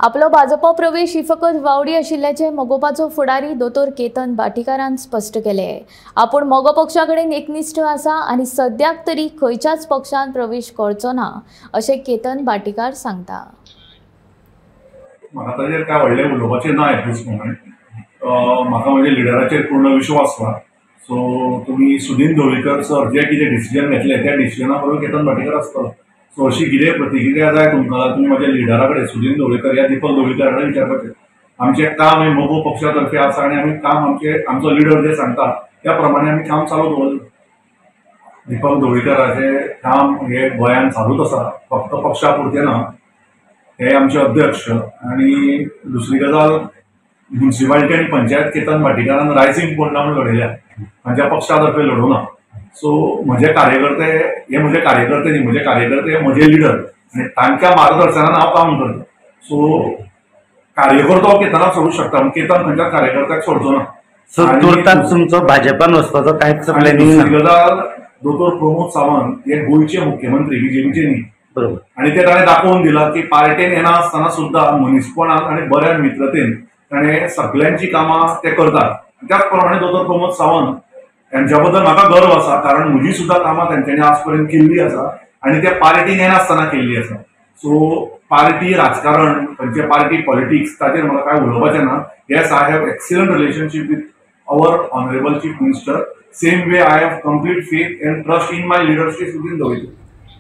आपलो भाजपा प्रवेश ही फकत वावडी आशिल्ल्याचें मगोपाचो फुडारी दोतोर केतन भाटीकारान स्पश्ट केलें। आपूण मगो पक्षा कडेन एकनिश्ठ आसा आनी सद्याक तरी खंयच्याच पक्षान प्रवेश करचो ना अशें केतन भाटीकार सांगता। म्हाका ताजेर काय व्हडलें उलोवपाचें ना एट these moment. म्हाका म्हज्या लिडराचेर पूर्ण विश्वास आसा। सो तुमी सुदीन ढवळीकर सर जे कितें डिसिजन घेतले त्या डिसिजना बरोबर केतन भाटीकार आसतलो। सो अशी कितें प्रतिक्रिया जाय तुमकां तुमी म्हज्या लिडरा कडेन सुदीन ढवळीकर या दीपक ढवळीकरा कडेन विचारपाचें। आमचें काम हें मगो पक्षा तर्फे आसा आनी आमी काम आमचे आमचो लिडर जे सांगता त्या प्रमाणे आमी काम चालू दवरलें। दीपक ढवळीकराचें काम हें गोंयांत चालूच आसा, फक्त पक्षा पुरतें ना। हे आमचे अध्यक्ष आनी दुसरी गजाल म्युनिसिपालिटी आनी पंचायत केतन भाटीकारान रायझींग पोंडा म्हूण लढयल्या, तांच्या पक्षा तर्फे लढोवना। सो म्हजे कार्यकर्ते हे म्हजे कार्यकर्ते न्ही, म्हजे कार्यकर्ते हे म्हजे लिडर आनी तांच्या मार्गदर्शनान हांव काम करता। सो कार्यकर्तो केतनाक सोडूंक शकता, पूण केतन खंयच्याच कार्यकर्त्याक सोडचो ना। तुर्ताक तुमचो भाजपान वचपाचो कांयच प्लॅनिंग ना। दुसरी गजाल दोतोर प्रमोद सावंत हे गोंयचे मुख्यमंत्री, बीजेपीचे न्ही, बरोबर, आनी ते ताणें दाखोवन दिलां की पार्टेन येना आसतना सुद्दां मनीसपणान आनी बऱ्या मित्रतेन ताणें सगल्यांची कामां ते करतात। त्याच प्रमाणे दोतोर प्रमोद सावंत त्यांच्या बद्दल म्हाका गर्व आसा, कारण म्हजी सुद्दां कामां तेंच्यांनी आज पर्यंत केल्ली आसा आनी त्या पार्टीन येनासतना केल्ली आसा। सो पार्टी राजकारण, खंयचे पार्टी पॉलिटिक्स ताचेर म्हाका कांय उलोवपाचें ना। Yes, I have excellent relationship with our honourable chief minister. Same way I have complete faith and trust in my leadership Sudin Dhavalikar.